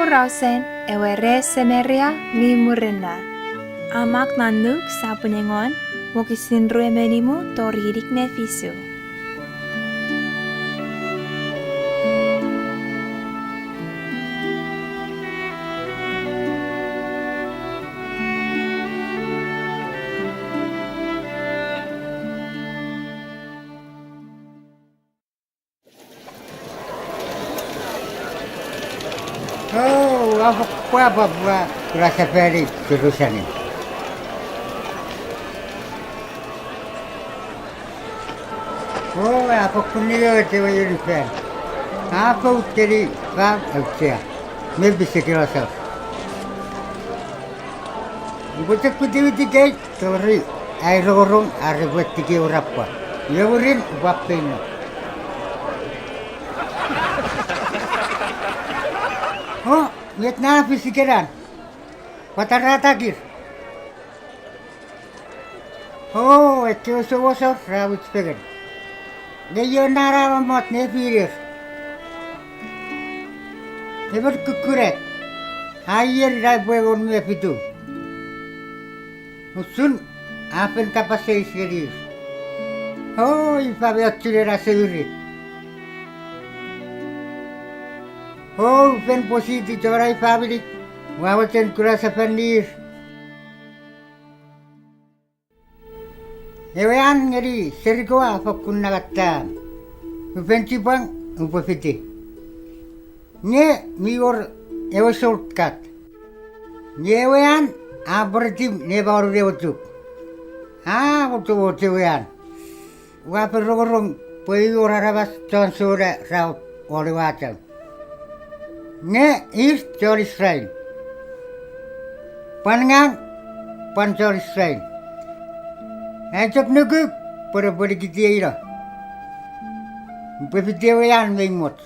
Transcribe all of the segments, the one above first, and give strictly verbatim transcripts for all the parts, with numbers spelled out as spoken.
Porausen ewe re Samaria mi murinno. A mak non Luk sopun engon, wokisin rue me nimu tori inik me fisu. O, a fokkun pwapwa pwe ua sefani Jerusalem. O, a fokkun niwewete ewe ioni fan. A fout ngeni fan auchea me pisekinasaus. Upwe chok witiwiti kei tori ai rongorong are pwe tiki ewe rapwa. Iwe mwirin upwe feino. O, met na fis ikenan? Pwata ra atakir? O, ekkewe souasor ra wich fengen. Nge ion na mommot nefiner? Emon kukkun at, a ier ina epwe engon me fitu. Usun a fen kapas eis ngenir. O, ifa me ochun ena semirit? O, fen pwositi chon ai famini, ua mochen kuna sefanir. Ewe an ngeni Jeriko a fokkun nangattam. Ufen chipwang upwe fiti. Nge mi wor ewe shortcut. Nge ewe an a pweritiw ne maunun ewe chuk. A wotowoch ewe an. Ua fen rongorong pwe mi wor aramas chon Jona ra wor ewe achau. Nge ir chon Israel. Pwan ngang, pwan chon Israel. Ai chok nuku pwe repwe nikitieino. Upwe fiti ewe an mi moch.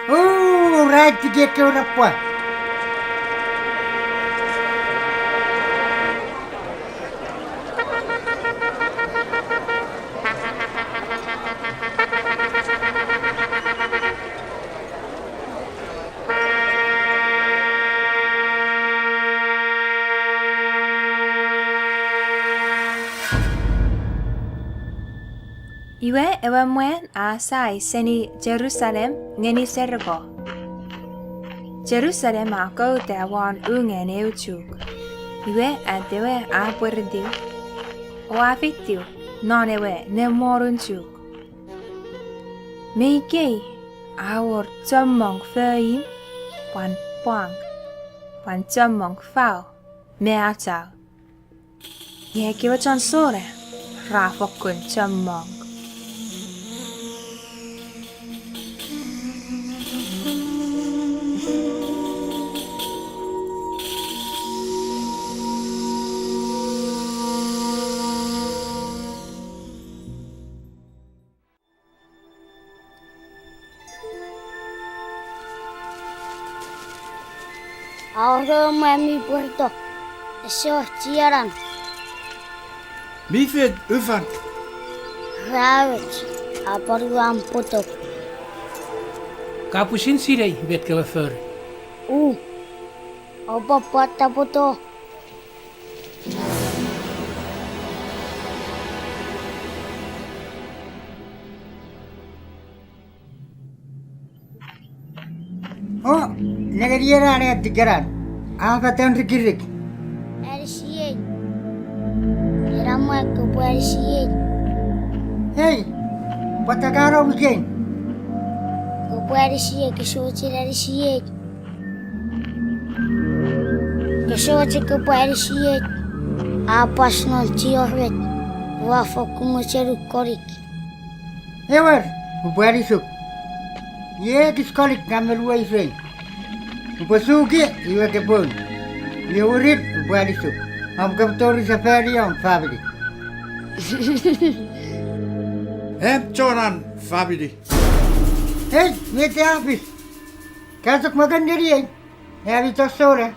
O, ra aitiki ekkewe rapwa. Iwe ewe mwan a sai seni Jerusalem ngeni Jeriko. Jerusalem a kouta won ungen eu chuk. Iwe atewe a pweritiw, o a fitiw non ewe nemonun chuk. Me ikei a wor chommong fo imw, pwan pwang, pwan chommong fau me achau. Nge ekkewe chon Jona ra fokkun chommong. A wor ewe mwan mi pwerito, ese wor chienan. Mi fen ufan. Ra och, a pwan uwan poto. Ka pwisin sinei met kewe fori? U, oupwe pwata poto. O, nengeni ena ne atikenan. A fetan rikirik. Anisiei. Ena mwan kopwe anisiei. Hei, pwata ka nom ikein? Kopwe anisiei, kose mochen anisiei. Kose mochen kopwe anisiei. A pwas non chioret. Ua fokkun mochen konik. Ewer, upwe anisuk. Iei ekis konik ngang me lueisei. Upwe suki, iwe ke poun. Iwe mwirin upwe anisuk. Om kopwe tori sefani om famini. Am chon an famini. Hei, met a fis? Ka chok moken ngeniei. Ami chon Jona.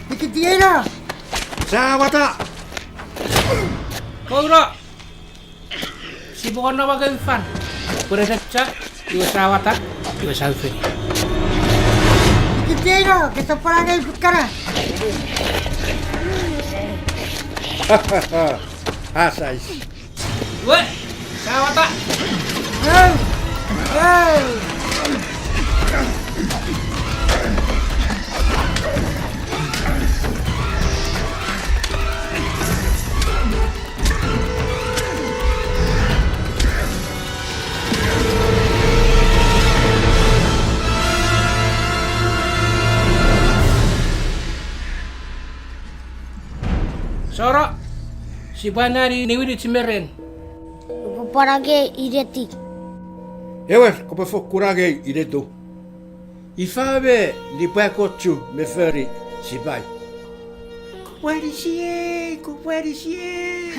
Nikitieino. Sa wata. Kouno. Sipwe kon nom ake ufan. Pwe resecha. Iwe sa wata, iwe sa ufeni. Ikiteino, kesopwara ngeni kana. Asais. Iwe, sa wata. Ei! Ei! Soro, sipwe anneani niwinich me ren. Upwe pwan angei inetik. Ewer, kopwe fokkun angei inetuk. Ifa me nipwakochu me fori sipai. Kopwe anisiei, kopwe anisiei.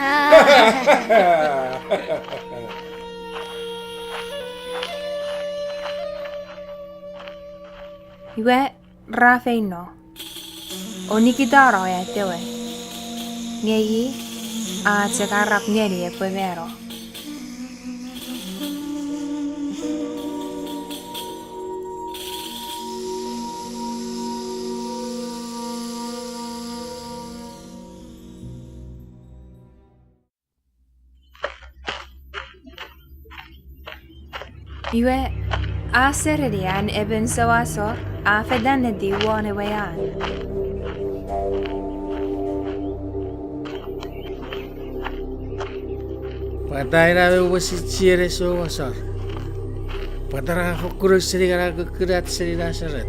Iwe, ra feino o nikitano atewe, nge i a chok arap ngeni epwe mano. Iwe, a sereni an emon souasor a fetan netipan won ewe an. Pwata ina me wesi chiene souasor? Pwata ra fokkun ausening ena kukkun at seni Nasaret?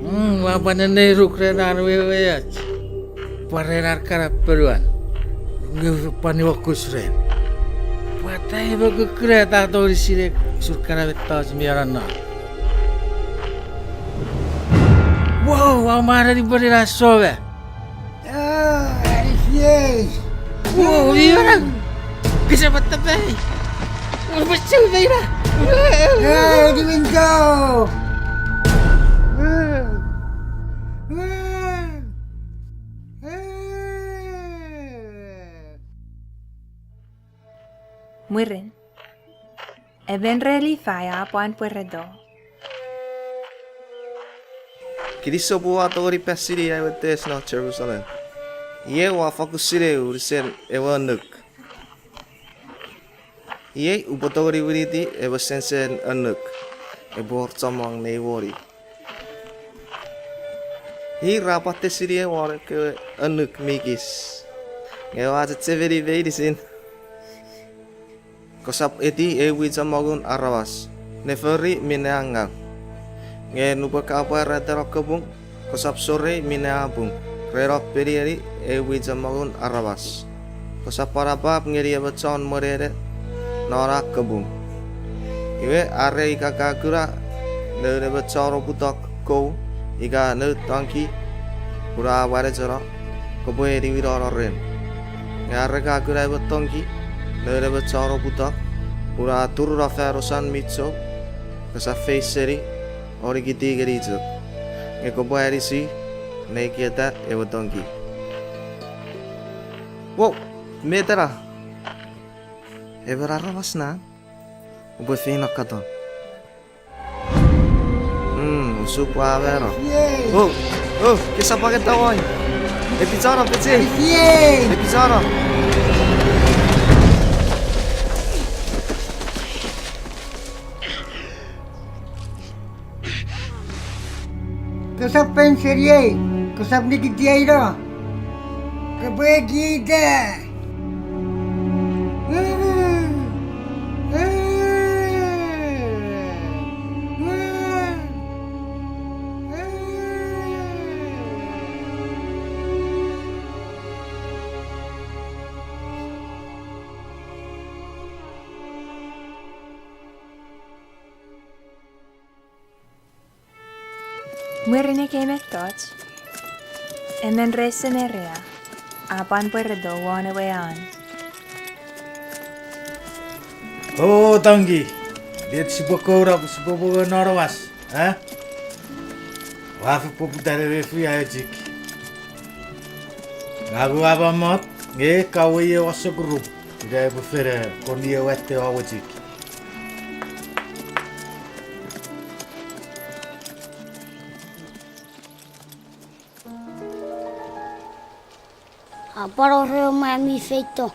Mm, ua pwan nenenuk ren an weweoch. Pwan ren an kana ponuan. Nge pwan niuokus ren. Pwata ina me kukkun at a tongeni sinei usun kana mettoch mi anonnon? Wow, ua mwareni pwe ina soma. Wow, mi manau. Kese patapai. Ua pwe sou meina. Hey, the window. Mwirin, emon re Lifai a pwan pwereto. Kinisou pwe ua tongeni pasini ai we test non Jerusalem. Iei ua fakkun sinei unusen ewe annuk. Iei upwe tongeni winiti ewe sensen annuk epwe wor chommong nei woni. Ir ra pwan tesini won ekkewe annuk mi kis. Nge ua chechemeni meinisin. Kosap eti eu mwichommongun aramas ne fori minne a ngau. Nge nupwen ka pwarata non kapung, kosap sorei minne a pung ren om penieni eu mwichommongun aramas. Kosap pwan apap ngeni emon chon mwenene non a kapung. Iwe are ika ka kuna noun emon chon oputok kou ika noun tongki, pun a mwanecheno, kopwe niwinino ren. Nge are ka kuna emon tongki noun emon chon oputok, pun a turuno fan usan mi chou, kosap feiseni o nikiti ngeni chok. Nge kopwe anisi ne ekieta ewe tongki. Wow, met ena? Emon aramas na? Upwe feino katon. Mm, usun pwe a mano. Oh, oh, kesap angeta wai. Epichano, peche. Epichano. Kosap fen seniei, kosap nikitiei no. Kopwe ekieta. Mwirin ekkei mettoch, emon re Samaria a pwan pwereto won ewe an. O tongki, met sipwe kouna pwe sipwe mongo non omas, a? Ua fen poputa ne mefi ai echik. Ngang ua mommot, nge ka wei ew asokurum. Ina epwe fen kon ie watte o wechik. A pwan wor ewe mwan mi feito.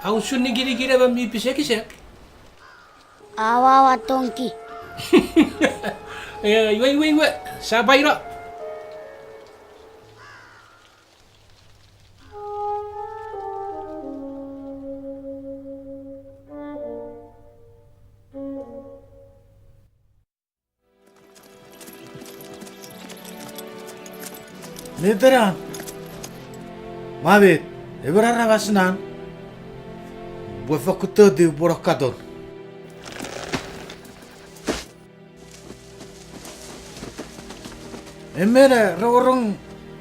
A usun nikinikin emon mi pisekisek. A wawa tongki. Eh, iwe, iwe, iwe. Sa pwan ino. Neteran. Mwa met, emon aramas nan. Pwe fokkun toti pwe no katon. Emon rongorong,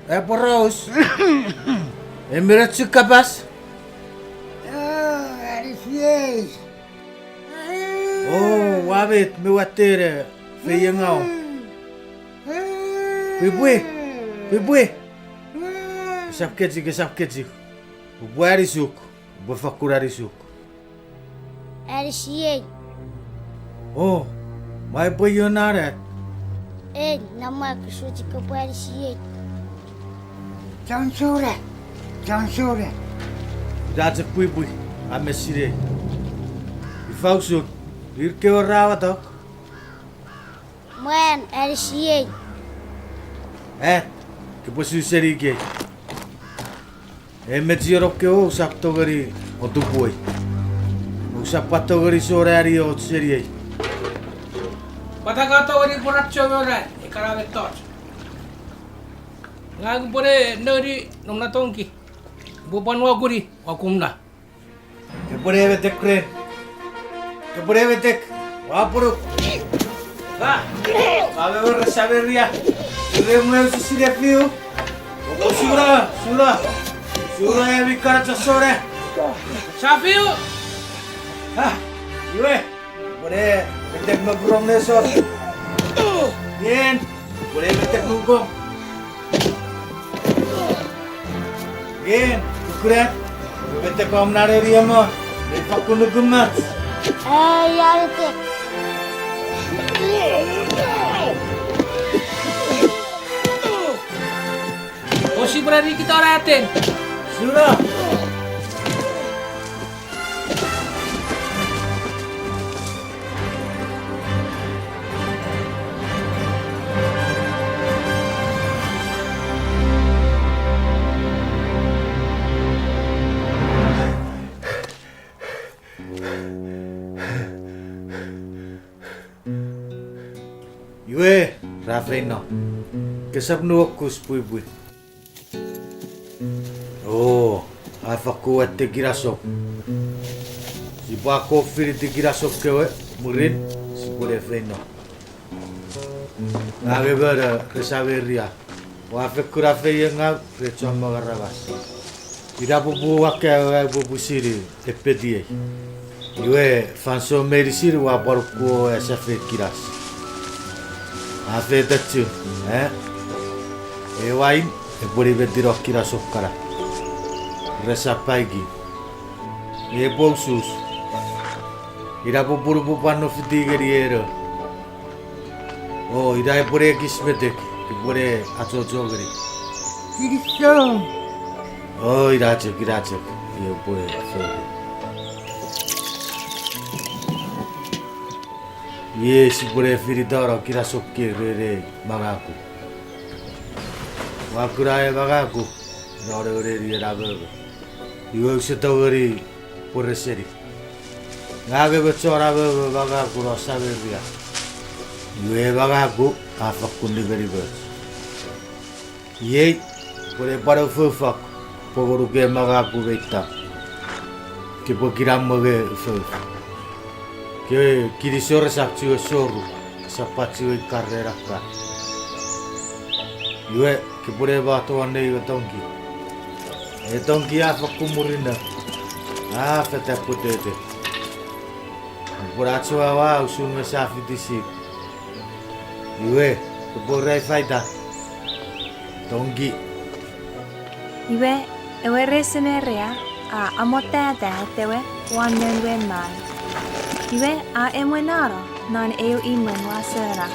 e, poraus. Emon chok kapas. O, anisiei. O, ua met me watte ne feiengau. Pwipwi, pwipwi. Esap kechik, esap kechik. Upwe anisuk, upwe fokkun anisuk. Anisiei. O, mwa epwe io nan at? En, namwak usun chok kopwe anisiei. Chon sure, chon sure. Ina chok pwipwi, a me sinei. Ifa usun, ir kewe ra watok? Mwan, anisiei. At, kepwe su seni ikei. E me chienom kewe ousap tongeni otupuei. Ousap pwan tongeni sonani och seniei. Pwata ka tongeni pworacho me ran ekkana mettoch? Ngang upwene noni nom na tongki. Upwe pwan wakuni, wakumna. Kepwene metek ren. Kepwene metek. Ua pwunuk. Ka. Ka me wor Sameria. Ure mwe usu sine fiu. Sura, sura. Sura e mi kana chasore. Sa fiu. Ha. Iwe. Kepwene metek me kurong nesor. Ien. Kepwene metek me ukong. Ien, kukurat, me metek om na neni emo, me fakkun nukumach. Ai, ai, tek. Osi pura nikitara aten. Sura. Iwe, ra feino. Kesap nuokus pwipwi. O, a fakkun watte kinasop. Sipwe akkom finiti kinasop kewe, mwirin, sipwe ne feino. Ngang emon re Sameria. Ua fen kuna feiengau ren chommong aramas. Ina popun ua kaeo ngang upwe pwisin epetiei. Iwe fansoun meinisin ua pwan ukkuo ewe safei kinas. A fetochu, e? Ewe wain epwe nimetino kinasop kana. Resap paiki. Epwe usus. Ina popun upwe pwan nofiti ngeni eno. O, ina epwene ekis metek, epwene achocho ngeni. Kinisou. O, ina chok, ina chok. Epwe fori. Iei sipwene finitano kinasop kei ren ei mangaku. Ua kuna ei mangaku non ewe nenien amomo. Iwe use tongeni pwereseni. Ngang emon chon amomo mangaku non Sameria. Iwe ei mangaku a fakkun nimenimoch. Iei, pwe ne pwan ufoufok, pwe ngonuk ei mangaku me itan. Kepwe kinamwe nge ufouf. Kewe kinisou resap chiwen soru, sap pwan chiwen ikkar ren akkar. Iwe, kepwene mot won nei we tongki. E tongki a fakkun murinno, a fata pwetete. Upwe achoaua usun me sa fiti sip. Iwe, kepwe ra faita. Tongki. Iwe, ewe re Sameria a amotata atewe won noun we man. Iwe a emwenano non eu imwen wasona.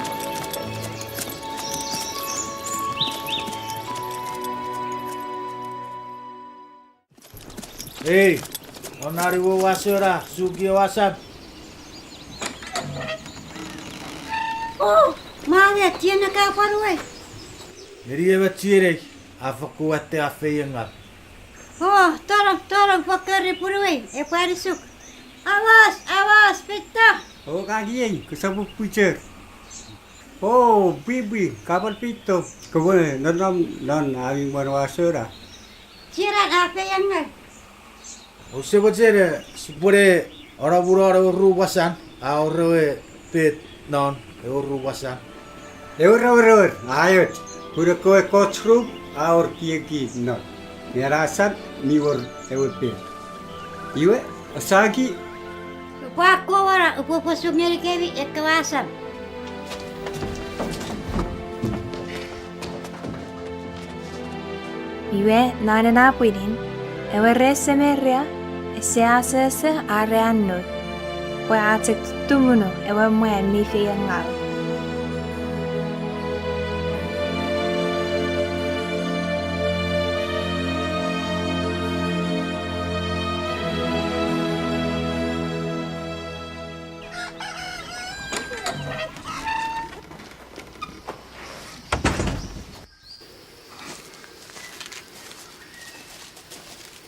Ei, non an we wasona, suki ewe asam. O, mama, chienei ka pwan we. Eni ewe chienei, a fokkun watte a feiengau. O, tonong, tonong, fokkori punuwei, epwe anisuk. Awas, awas, feito. O, kakiei, kosap pwicher. O, pwipwi, ka pwan feito. Kopwe nonnom non ami mwen wasona. Chienan a feiengau. Ouse mochen sipwene onamunon ewe rum wasan, a wor ewe pet non ewe rum wasan. Ewer, ewer, ewer, a och, pun ekkewe ekkoch rum a wor ekiek non, nge ena asan mi wor ewe pet. Iwe, osaki. Upwe akkomwa, upwe fosu ngenikemi ekkewe asam. Iwe non ena pwinin, ewe re Samaria ese asoso are annut, pwe a chok tumunu ewe mwan mi feiengau.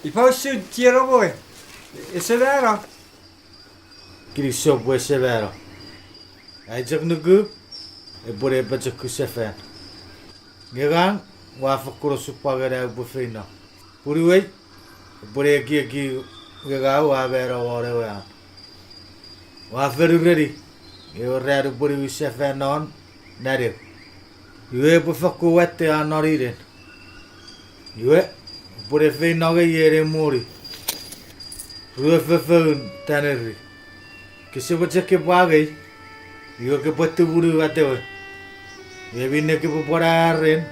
Ifa usun chienei we? Ese mano? Kinisou pwe ese mano. Ai chok nuku epwe ne pochokun sefan. Nge ngang ua fokkun osupwang ngeni ai upwe feino. Punuwei epwe ne ekieki nge ngang ua mano won ewe an. Ua fen ureni, nge ewe ran upwe niwin sefan non, nanew. Iwe epwe fokkun watte an noninen. Iwe, upwe ne feino ngeni en ei moni. Rue fofoun taneri. Kese mochen kopwe angei, iwe kopwe tumunu atewe. Iwe minne kopwe pwan aea ren,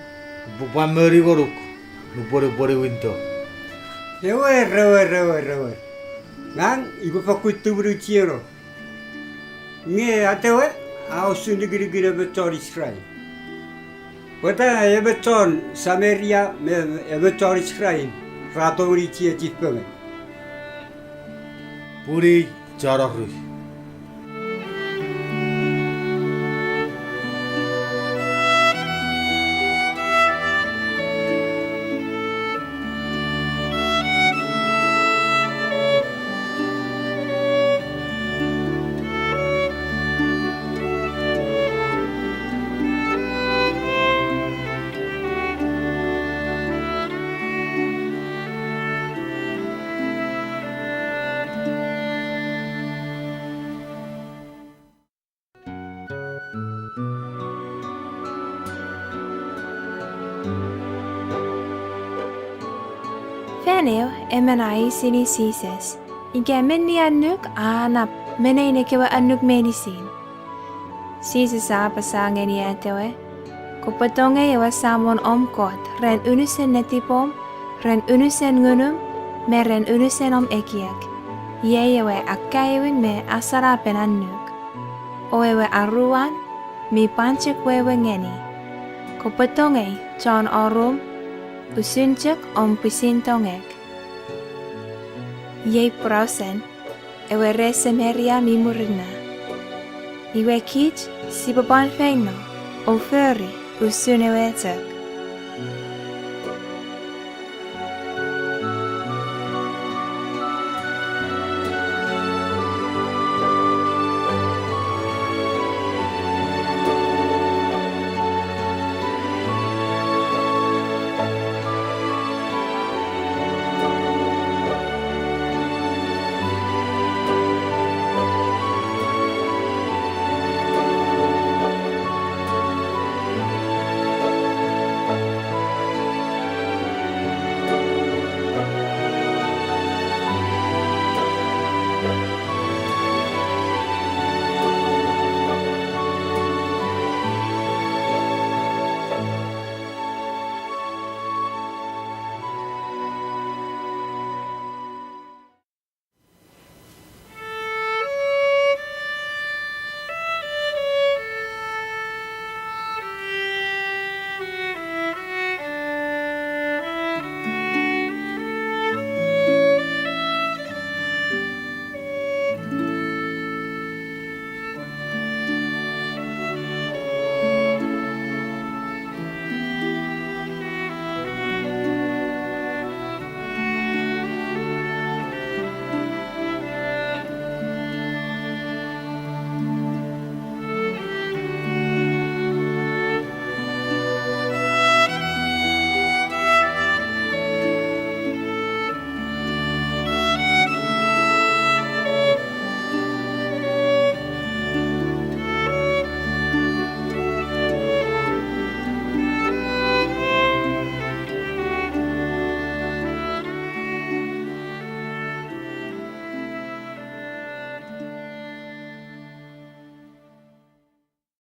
upwe pwan moni ngonuk, nupwen upwe niwinto. Ewer, ewer, ewer, ewer. Ngang upwe fokkun tumunu chienei. Nge atewe, a usun nikinikin emon chon Israel. Pwata emon chon Samaria me emon chon Israel ra tongeni chiechi fengen? Pun i chon orui. Fan eu emon a eisini Jises ika menni annuk a nap me nein ekkewe annuk meinisin. Jises a apasa ngeni atewe, kopwe tongei ewe Samon om Kot ren unusen netipom, ren unusen ngunum, me ren unusen om ekiek. Iei ewe akkaewin me asanapen annuk. O ewe aruan, mi pwan chok wewe ngeni, kopwe tongei chon orum usun chok om pwisin tongek. Iei porausen ewe re Samaria mi murinno. Iwe kich sipwe pwan feino o fori usun ewe chok.